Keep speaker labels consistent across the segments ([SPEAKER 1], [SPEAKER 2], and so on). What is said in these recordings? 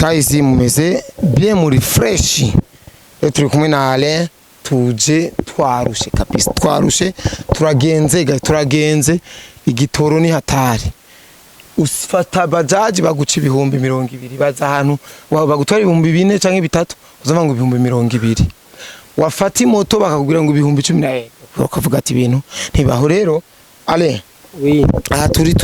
[SPEAKER 1] Guys, mumeze bien, muri fresh? Rero turi kumwe na Alain, tuje twarushe kabisa, twarushe, turagenze guys, turagenze. Igitoro ni hatari. Ufata bajaji baguca 20,000, baza ahantu bagutwara 4000 canke 3000, uzava ngo 20,000. Wafata imoto bakakubwira ngo 10,000 na, ukavuga ati ibintu ntibaho. Rero Alain,
[SPEAKER 2] Oui,
[SPEAKER 1] aha turi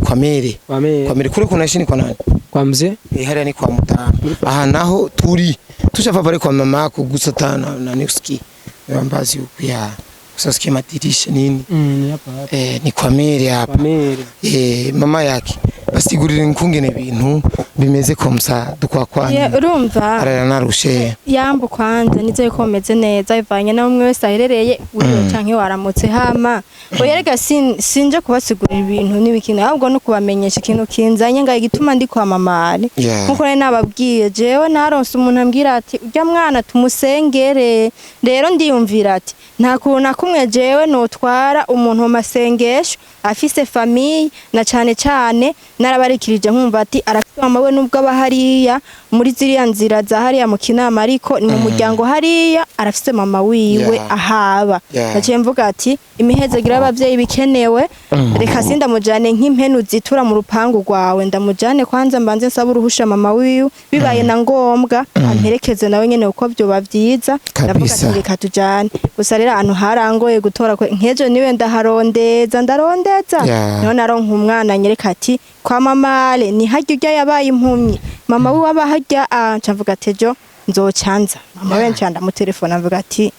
[SPEAKER 1] kwa mère.
[SPEAKER 2] Kwa mère.
[SPEAKER 1] Kwa mère kule kuna shini kwa nani?
[SPEAKER 2] Kwa mzee.
[SPEAKER 1] Eh, hariya ni kwa mutamu. Aha naho turi tushava pale kwa mama yako gusa tana na nikusikie bambazi huku ya usasikie madirisha nini.
[SPEAKER 2] Ni hapa hapa.
[SPEAKER 1] Eh, ni kwa mère hapa.
[SPEAKER 2] Kwa mère.
[SPEAKER 1] Eh, mama yake basigurira inkungene ibintu bimeze comme ça dukwa.
[SPEAKER 3] Ye, urumva.
[SPEAKER 1] Arara narushe.
[SPEAKER 3] Yambu, kwanza nizeye ko meze neza bivanye na umwe wese aherereye, uriwe canke waramutse. Hama oya, rega sinje kubasigurira ibintu n'ibikino, ahubwo no kubamenyesha ikintu kinzanye ngaho, igituma ndi kwa mamare. Nkuko nari nababwiye, jewe naronse umuntu ambwira ati urya mwana tumusengere. Rero ndiyumvira ati nta kuntu na kumwe jewe notwara umuntu mu masengesho afise famille, na cane cane narabarikirije nkumva ati arafise mama we, nubwo aba hariya muri ziriya nzira za hariya mu Kinama, ariko ni mu muryango hariya, arafise mama wiwe ahaba. Naciye mvuga ati imihezagiro y'abavyeyi bikenewe, reka sindamujane nk'impenu zitura mu rupangu rwawe, ndamujane kwanza mbanze nsaba uruhusha mama wiwe, bibaye na ngombwa amperekeze nawe nyene, uko vyoba vyiza. Ndavuga ati reka tujane. Gusa rero ahantu harangoye gutora nkejo niwe ndaharondeza, ndarondeza, niho naronka umwana nyereka ati kwa mamale ni harya urya yabaye impumyi, mama wiwe aba harya. Ah, nca mvuga ati ejo nzocanza mama we. Nca ndamutelefona, mvuga ati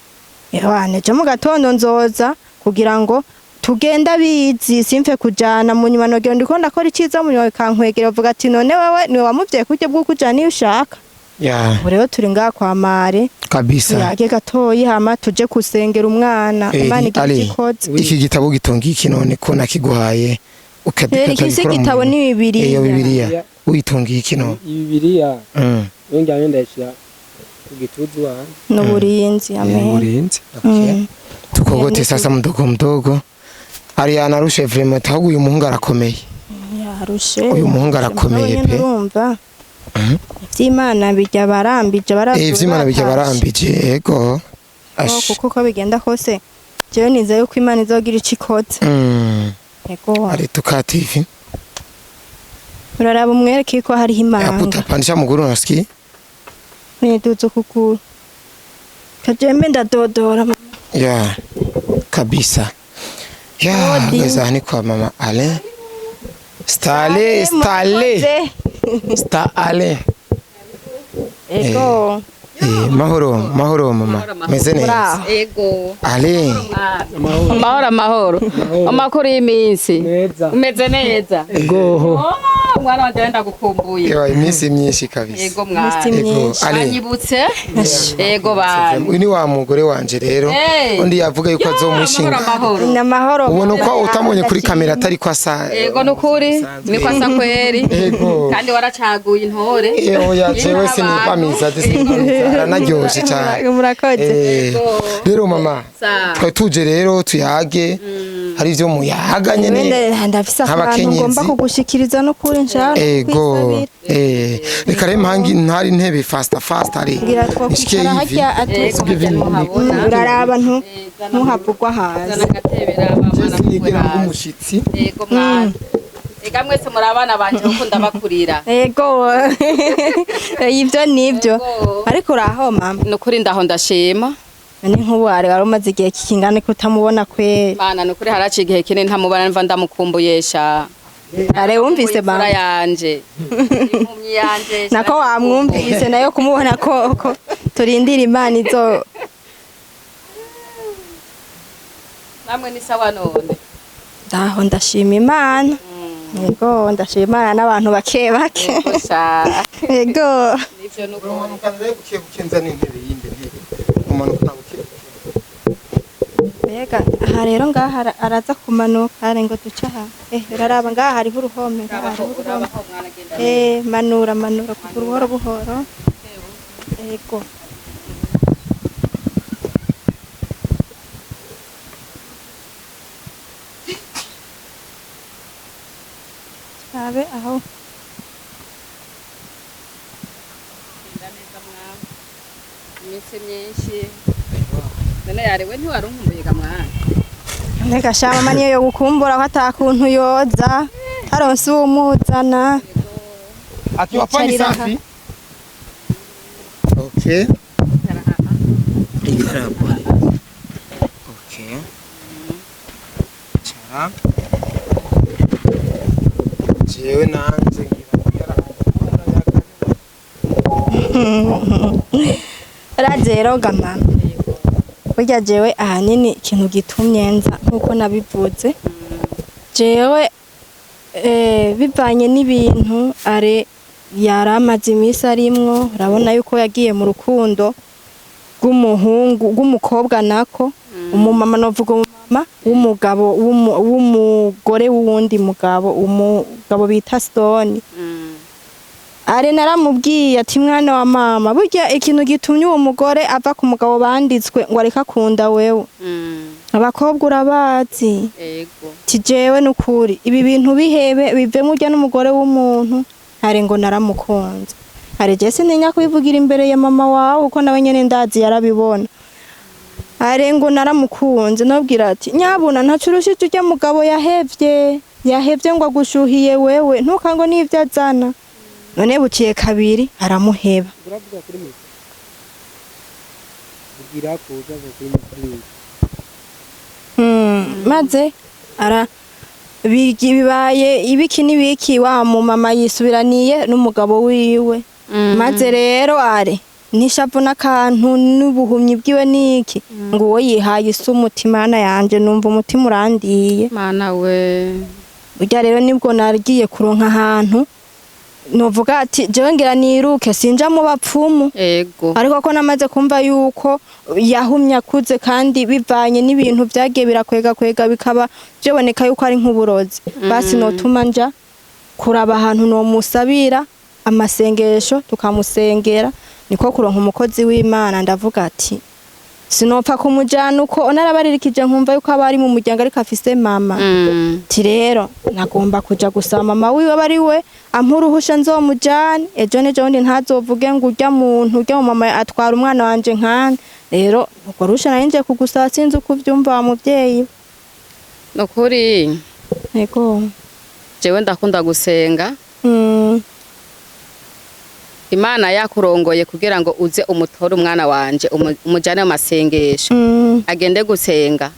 [SPEAKER 3] ewana, ejo mu gatondo nzoza kugira ngo tugenda bizi, simfe kujana mu nyuma nogera ndiko ndakora iciza, mu nyuma bikankwegera bavuga ati none wewe niwe wamuvyaye kurya bw'uko ujana iyo ushaka. Ubu rero turi ngaha kwa mare tuyage gatoyi, hama tuje kusengera umwana. Imana igira
[SPEAKER 1] Ali,
[SPEAKER 3] icyo ikoze.
[SPEAKER 1] Iki gitabo gitunga iki none ko nakiguhaye?
[SPEAKER 3] Rero iki si igitabo, ni Bibiliya.
[SPEAKER 1] Iyo Bibiliya uyitungiye iki none?
[SPEAKER 2] Bibiliya. Yongera ndayishira ku gituzu wanje.
[SPEAKER 3] N'uburinzi, amen.
[SPEAKER 2] Uburinzi.
[SPEAKER 1] Okay. Tukogote
[SPEAKER 3] Yeah,
[SPEAKER 1] sasa mdogo mdogo. Ariana arushe vraiment, ahubwo uyu muhungu arakomeye.
[SPEAKER 3] Yarushe.
[SPEAKER 1] Uyu muhungu arakomeye
[SPEAKER 3] Mugabo nyene
[SPEAKER 1] pe.
[SPEAKER 3] Urumva, ivy'Imana bijya barambije.
[SPEAKER 1] Eh, ivy'Imana bijya barambije, yego. Ash.
[SPEAKER 3] Kuko uko bigenda kose jewe nizeye yuko Imana izogira ico ikoze. Yego.
[SPEAKER 1] Ari tukati hivi.
[SPEAKER 3] Uraraba umwereke ko hariho
[SPEAKER 1] Hapo
[SPEAKER 3] imanga.
[SPEAKER 1] utapandisha mguru, unasikia?
[SPEAKER 3] Niduze ukuguru kajembe, ndadodora.
[SPEAKER 1] Yeah. Kabisa. Yeah,
[SPEAKER 3] Odi.
[SPEAKER 1] guys, ni kwa mama Alain. Stale, stale. Sta Alain.
[SPEAKER 3] Ego.
[SPEAKER 1] Eh, mahoro, mahoro mama. Meze neza.
[SPEAKER 3] Muraho.
[SPEAKER 4] Ego.
[SPEAKER 1] Alain.
[SPEAKER 4] Amahoro, amahoro. Amakuru y'iminsi.
[SPEAKER 2] Neza.
[SPEAKER 4] Umeze neza.
[SPEAKER 2] Ego.
[SPEAKER 4] Oh, mwana wanje wenda gukumbuye.
[SPEAKER 1] Ewa, iminsi myinshi kabisa.
[SPEAKER 4] Ego mwana.
[SPEAKER 3] Iminsi
[SPEAKER 1] Ego,
[SPEAKER 3] myinshi.
[SPEAKER 1] Alain.
[SPEAKER 4] Anyibutse. Ego bana.
[SPEAKER 1] Uyu ni wa mugore wanje rero.
[SPEAKER 4] Hey.
[SPEAKER 1] Undi yavuga yuko azomushinga.
[SPEAKER 4] Amahoro, amahoro.
[SPEAKER 3] Ni amahoro.
[SPEAKER 1] Ubona ko utamubonye kuri kamera atari ko asa.
[SPEAKER 4] Ego nukuri. Niko asa kweri.
[SPEAKER 1] Ego.
[SPEAKER 4] Kandi waracaguye intore.
[SPEAKER 1] Eh, oya, jewe sinipamiza, sinipamiza. Aranaryoshe cyane.
[SPEAKER 3] Murakoze.
[SPEAKER 1] Eh, rero mama,
[SPEAKER 4] Sawa.
[SPEAKER 1] twari tuje rero tuyage, hari ivyo muyaga nyene.
[SPEAKER 3] Wenda ndafise akantu
[SPEAKER 1] nk'abakenyezi.
[SPEAKER 3] ngomba kugushikiriza n'ukuri nshaka
[SPEAKER 1] Ego.
[SPEAKER 3] kwisabira.
[SPEAKER 1] Eh, reka rero mpangi ntari intebe fasta fasta ari.
[SPEAKER 3] Ngira
[SPEAKER 1] Nishike
[SPEAKER 3] twokwicara
[SPEAKER 1] hivi.
[SPEAKER 3] harya atu.
[SPEAKER 4] Ego harya ntuhabona.
[SPEAKER 3] Uraraba ntuhavugwa hasi.
[SPEAKER 4] Zana agatebe raba mwana
[SPEAKER 1] Sinigera
[SPEAKER 4] kugwe hasi.
[SPEAKER 1] nk'umushitsi.
[SPEAKER 4] Ego mwana. Ega mwese muri abana banje kuko ndabakurira.
[SPEAKER 3] Ego, ivyo nivyo.
[SPEAKER 4] Ego.
[SPEAKER 3] Ariko uraho mama?
[SPEAKER 4] Nukuri ndaho, ndashima.
[SPEAKER 3] Ni nk'ubu wari umaze igihe kingana ko utamubona kweri?
[SPEAKER 4] Mana, nukuri haraciye igihe kinini ntamubona, mva ndamukumbuyesha.
[SPEAKER 3] Are wumvise
[SPEAKER 4] Imfura
[SPEAKER 3] mama?
[SPEAKER 4] yanje. Impumyi yanje.
[SPEAKER 3] Nako wamwumvise nayo kumubona koko turindira Imana izo.
[SPEAKER 4] Namwe ni sawa none?
[SPEAKER 3] Ndaho, ndashima Imana. Yego, ndashima Imana n'abantu bake bake.
[SPEAKER 4] Yego sha.
[SPEAKER 3] Yego.
[SPEAKER 4] Nivyo nukuri.
[SPEAKER 1] Umanuka rero buke buke, nzana intebe yindi ntebe. Umanuka na buke buke.
[SPEAKER 3] Mbega aha rero ngaha araza kumanuka are ngo duce aha. Eh, uraraba ngaha hariho uruhome, ngaha hariho uruhome.
[SPEAKER 4] Urabaho mwana, genda.
[SPEAKER 3] Eh, manura, manura kuguru buhoro buhoro. Yego. Turabe aho.
[SPEAKER 4] Iminsi myinshi. None yarewe ntiwarunkumbuye ga mwana?
[SPEAKER 3] Reka sha mama, niyo yo gukumbura ko atakuntu yoza haronse uwumuzana.
[SPEAKER 1] Akiwa pani
[SPEAKER 3] Yicarira.
[SPEAKER 1] safi. Okay. Icara. Okay. Cara. Jewe nanje ngira
[SPEAKER 3] Rero ga mama, burya jewe ahanini ikintu gitumye nza, nk'uko nabivuze, jewe bivanye n'ibintu are yari amaze iminsi arimwo, urabona yuko yagiye mu rukundo rw'umuhungu, rw'umukobwa, nako umumama, novuga umumama w'umugabo w'umugore w'uwundi mugabo, umugabo bita Stone. Are naramubwiye ati: "Mwana wa mama, burya ikintu gitumye uwo mugore ava ku mugabo banditswe ngo areke akunda wewe, abakobwa urabazi."
[SPEAKER 4] Ego.
[SPEAKER 3] Ati: "Jewe nukuri ibi bintu bihebe, bivemo, urya n'umugore w'umuntu." Are ngo naramukunze. Are je sintinya kubivugira imbere ya mama wawe, kuko nawe nyene ndazi yarabibona. Are ngo naramukunze, nabwira ati: "Nyabuna ntaco urushije urya mugabo yahevye, yahevye ngo agushuhiye wewe, ntukango n'ivyo azana." None buciye kabiri aramuheba.
[SPEAKER 2] Uravuga kuri micro, ugira kuza kuri micro.
[SPEAKER 3] Maze ara bibaye ibiki n'ibiki, wa mu mama yisubiraniye n'umugabo wiwe. Maze rero are nishavu n'akantu n'ubuhumyi bwiwe niki, ngo uwo yihaye isi umutima. Mana yanje, numva umutima urandiye.
[SPEAKER 4] Mana we!
[SPEAKER 3] Burya rero nibwo nagiye kuronka ahantu novuga ati: "Jewe ngira niruke, sinja mu bapfumu."
[SPEAKER 4] Ego.
[SPEAKER 3] Ariko ko namaze kumva yuko yahumye akuze, kandi bivanye n'ibintu byagiye birakwega kwega, bikaba byoboneka yuko ari nk'uburozi, basi notuma nja kuraba ahantu nomusabira amasengesho, tukamusengera. Niko kuronka umukozi w'Imana, ndavuga ati: "Sinopfa kumujana uko narabaririkije, nkumva yuko aba ari mu muryango ariko afise mama." Ati: "Rero nagomba kuja gusaba mama wiwe aba ari we ampa uruhusha nzomujane, ejo n'ejo bundi ntazovuge ngo urya muntu, urya mu mama atwara umwana wanje nkande." Rero urwo ruhusha nari nje kugusaba, sinzi uko uvyumva wa muvyeyi.
[SPEAKER 4] Nukuri.
[SPEAKER 3] Yego.
[SPEAKER 4] Jewe ndakunda gusenga. Imana yakurongoye kugira ngo uze umutore umwana wanje, umujane mu masengesho, agende gusenga.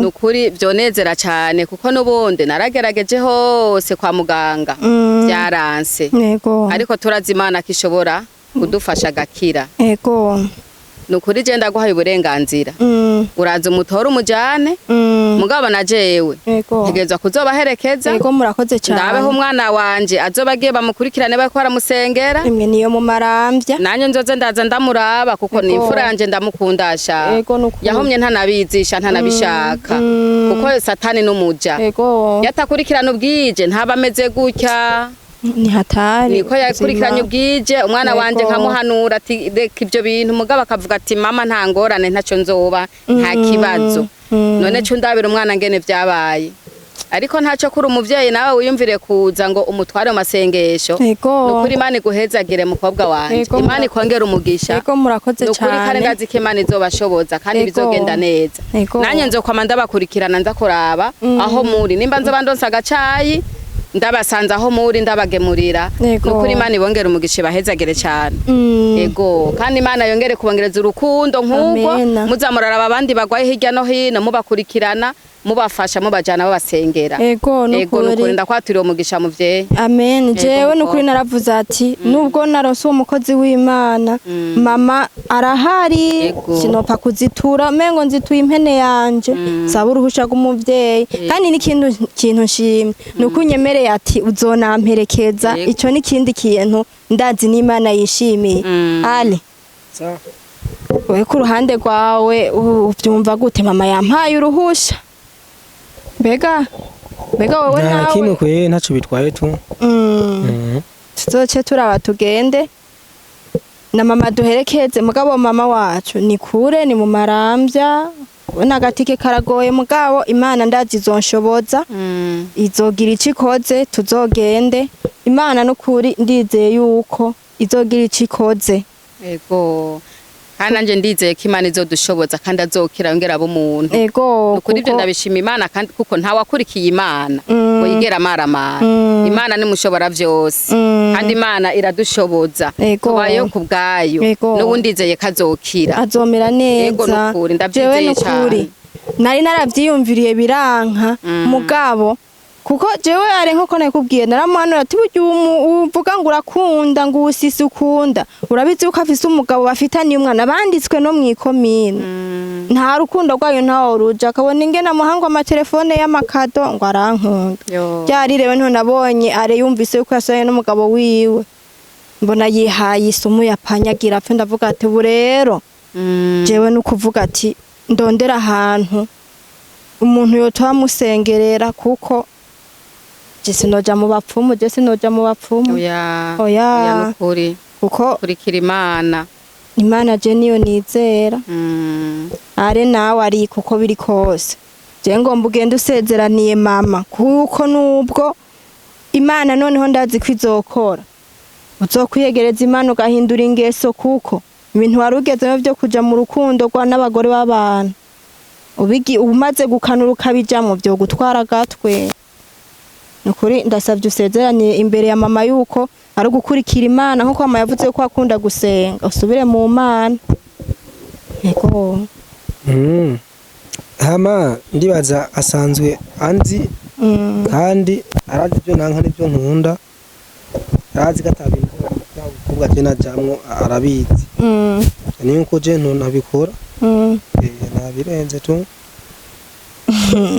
[SPEAKER 4] Nukuri vyonezera cane, kuko n'ubundi naragerageje hose kwa muganga, vyaranse. Ariko turazi Imana ko ishobora kudufasha agakira. Nukuri je ndaguhaye uburenganzira, uraza umutore umujane. Mugabo na jewe ntegerezwa kuzobaherekeza.
[SPEAKER 3] Yego, murakoze cyane.
[SPEAKER 4] Ndabeho umwana wanje azoba agiye, bamukurikirane bariko baramusengera.
[SPEAKER 3] Imwe niyo mu Maramvya.
[SPEAKER 4] Nanjye nzoze ndaza ndamuraba, kuko ni imfura yanje, ndamukundasha.
[SPEAKER 3] Yego, nukuri.
[SPEAKER 4] Yahumye ntanabizisha, ntanabishaka, kuko satani n'umuja. Yatakurikirana ubwije ntaba ameze gutya.
[SPEAKER 3] Ni hatari.
[SPEAKER 4] Niko yakurikiranye ubwije umwana wanje, nkamuhanura ati: "Reka ibyo bintu." Mugabo akavuga ati: "Mama, nta ngorane, ntacyo nzoba, nta kibazo." None cyo ndabira umwana ngene vyabaye, ariko ntacyo kuri umuvyeyi nawe wiyumvire kuza ngo umutware mu masengesho. Nukuri Imana iguhezagire, mukobwa wanje. Imana ikongera umugisha.
[SPEAKER 3] Yego, murakoze
[SPEAKER 4] Nukuri kandi
[SPEAKER 3] cyane.
[SPEAKER 4] ndazi ko Imana izobashoboza kandi bizogenda neza. Nanjye nzokwama ndabakurikirana, nza kuraba aho muri, nimba nzoba ndonsa agacayi ndabasanze aho muri, ndabagemurira. Nukuri Imana ibongera umugisha, ibahezagire cyane. Ego, kandi Imana yongere kubongereza urukundo nk'ubwo.
[SPEAKER 3] Amena.
[SPEAKER 4] Muza muraraba abandi bagwaye hirya no hino, mubakurikirana, mubafasha, mubajana, babasengera.
[SPEAKER 3] Ego.
[SPEAKER 4] Ego, nukuri.
[SPEAKER 3] Nukuri.
[SPEAKER 4] Ndakwaturiye umugisha, muvyeyi.
[SPEAKER 3] Amen.
[SPEAKER 4] Yego,
[SPEAKER 3] Jewe
[SPEAKER 4] mukobwa.
[SPEAKER 3] nukuri naravuze ati: "Nubwo naronse uwo mukozi w'Imana, mama arahari, sinopfa kuzitura mengo nzituye impene yanje, saba uruhusha rw'umuvyeyi." Kandi n'ikintu kintu nshimye ni uko unyemereye ati uzonamperekeza. Ico n'ikindi kintu ndazi n'Imana yishimiye. Ale,
[SPEAKER 2] Sa.
[SPEAKER 3] wewe ku ruhande rwawe uvyumva gute? Mama yampaye uruhusha, mbega wowe
[SPEAKER 2] Nta na
[SPEAKER 3] nawe?
[SPEAKER 2] kimwe kwe, ntaco bitwaye tu.
[SPEAKER 3] Tuzoce turaba tugende na mama duherekeze. Mugabo mama wacu ni kure, ni mu Maramvya, ubona agatike karagoye, mugabo Imana ndazi izonshoboza, izogira ico ikoze, tuzogende. Imana n'ukuri ndizeye yuko izogira ico ikoze.
[SPEAKER 4] Ego, kandi nanje ndizeye ko Imana izodushoboza kandi azokira yongera abe umuntu.
[SPEAKER 3] Ego.
[SPEAKER 4] Nukuri ibyo ndabishima Imana, kandi kuko ntawakurikiye Imana ngo yigera amaramara. Imana nimushobora vyose, kandi Imana iradushoboza.
[SPEAKER 3] Ego.
[SPEAKER 4] Tubayeho ku bwayo.
[SPEAKER 3] Ego.
[SPEAKER 4] N'ubundi ndizeye ko azokira.
[SPEAKER 3] Azomera
[SPEAKER 4] Yego,
[SPEAKER 3] neza.
[SPEAKER 4] nukuri, ndavyizeye
[SPEAKER 3] Jewe nukuri
[SPEAKER 4] cane.
[SPEAKER 3] Nari naravyiyumviriye biranka, mugabo kuko jewe ari nkuko nakubwiye, naramuhanura ati burya uvuga ngo urakunda, ngo usisi ukunda, urabizi yuko afise umugabo bafitaniye umwana banditswe no mw'ikomine, nta rukundo rwayo ntawo ruja. Akabona ingene amuhangwa amatelefone y'amakado ngo arankunda.
[SPEAKER 4] Yo.
[SPEAKER 3] Ryarirewe nto nabonye are yumvise yuko yasohoye n'umugabo wiwe, mbona yihaye isumu yapanyagira apfe. Ndavuga ati ubu rero jewe nukuvuga ati ndondera ahantu umuntu yotoba amusengerera, kuko je sinoja mu bapfumu, je sinoja mu bapfumu.
[SPEAKER 4] Oya.
[SPEAKER 3] Oya.
[SPEAKER 4] Oya, nukuri.
[SPEAKER 3] Kuko
[SPEAKER 4] Kurikira Imana.
[SPEAKER 3] Imana je niyo nizera. Are nawe ari kuko biri kose, je ngomba ugende usezeraniye mama, kuko nubwo Imana noneho ndazi ko izokora, uzokwiyegereza Imana ugahindura ingeso, kuko ibintu wari ugezemo vyo kuja mu rukundo rwa n'abagore b'abantu ubigi umaze gukanura ukabijamwo vyo gutwara agatwe. Nukuri ndasavye usezeraniye imbere ya mama yuko ari ugukurikira Imana, nkuko mama yavuze ko akunda gusenga, usubire mu Mana. Yego.
[SPEAKER 2] Hama ndibaza asanzwe anzi, kandi arazi ibyo nanka n'ibyo nkunda, arazi ko atabintu by'abakobwa je najamwo, arabizi. Niyo uko je ntabikora. Nabirenze tu.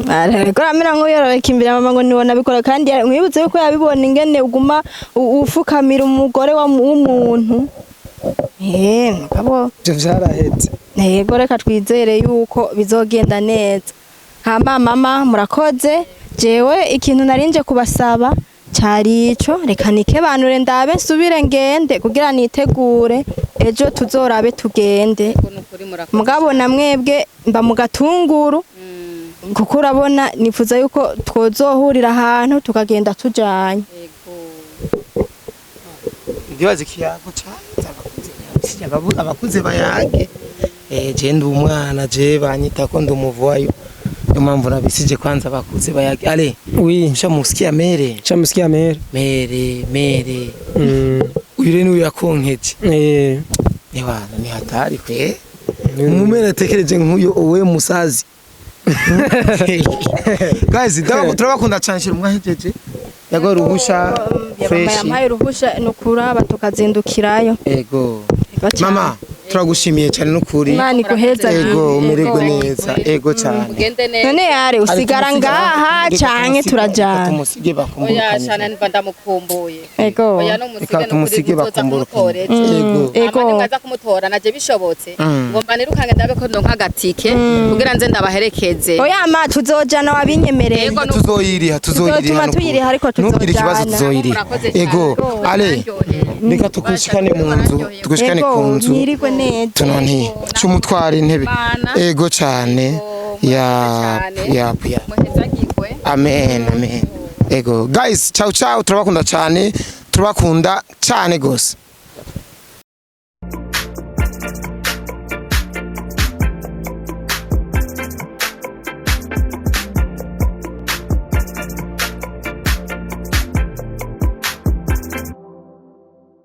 [SPEAKER 3] Ariko aramera nk'uyororeka imbere ya mama ngo nibona abikora, kandi mwibutse yuko yabibona ingene uguma ufukamira umugore w'umuntu. Mugabo
[SPEAKER 2] Ivyo vyaraheze.
[SPEAKER 3] Yego, reka twizere yuko bizogenda neza. Hama mama, murakoze. Jewe ikintu narinje kubasaba cari ico. Reka nikebanure ndabe nsubire ngende kugira nitegure ejo tuzorabe tugende.
[SPEAKER 4] Ego, nukuri murakoze.
[SPEAKER 3] Mugabo na mwebwe mba mu gatunguru, kuko urabona nifuza yuko twozohurira ahantu tukagenda tujanye.
[SPEAKER 4] Ego.
[SPEAKER 1] Ndibaza ikiyago cyanze abakuze bayage. Je ndi umwana, je banyita ko ndi umuvayo, niyo mpamvu nabisije kwanza abakuze bayage. Ale,
[SPEAKER 2] Oui.
[SPEAKER 1] ushamusikia mere?
[SPEAKER 2] Chamusikia mere.
[SPEAKER 1] Mere mere. Uyu rero niwe yakonkeje. Ewana, ni hatari kwe umumere atekereje nk'uyu uwe musazi. Guys, turabakunda cyane. Shira umwahejeje yago ruhusha.
[SPEAKER 3] Mama
[SPEAKER 1] Fresh.
[SPEAKER 3] yampaye uruhusha nukuraba tukazindukirayo.
[SPEAKER 1] Ego.
[SPEAKER 3] Ego cane.
[SPEAKER 1] Mama, turagushimiye cyane n'ukuri.
[SPEAKER 3] Imana iguheza.
[SPEAKER 1] Ego, umererwe neza, ego cyane.
[SPEAKER 4] Ugende neza.
[SPEAKER 3] None yare usigara ngaha canke turajana?
[SPEAKER 1] Tumusige
[SPEAKER 4] Oya
[SPEAKER 1] bakumburukanye.
[SPEAKER 4] shana, niba ndamukumbuye.
[SPEAKER 3] Ego.
[SPEAKER 4] Oya, numusige.
[SPEAKER 1] Reka tumusige bakumburukanye.
[SPEAKER 4] Ego.
[SPEAKER 1] Ego.
[SPEAKER 3] Ego.
[SPEAKER 4] Hama nimwaza kumutora naje bishobotse, ngomba nirukange ndabe ko ndonka agatike kugira nze ndabaherekeze.
[SPEAKER 3] Oya ma, tuzojana, wabinyemereye.
[SPEAKER 4] Ego.
[SPEAKER 1] Tuzoyiriha, tuzoyiriha.
[SPEAKER 3] Tuzotuma
[SPEAKER 1] N'ukuri.
[SPEAKER 3] tuyiriha, ariko
[SPEAKER 1] Ntugire ikibazo.
[SPEAKER 3] tuzojana.
[SPEAKER 1] Tuzoyiriha.
[SPEAKER 4] Murakoze cyane.
[SPEAKER 1] Ego. Ale, reka tugushikane mu nzu, tugushikane
[SPEAKER 3] Ego,
[SPEAKER 1] ku nzu.
[SPEAKER 3] mwirigwe neza.
[SPEAKER 1] Tunani cumutwara intebe.
[SPEAKER 4] Imana.
[SPEAKER 1] Ego cyane.
[SPEAKER 4] Ego,
[SPEAKER 1] Ya.
[SPEAKER 4] murakoze cyane.
[SPEAKER 1] Ya ya.
[SPEAKER 4] Muhezagirwe.
[SPEAKER 1] Amen, amen. Ego guys, ciao ciao, turabakunda cyane, turabakunda cyane gose.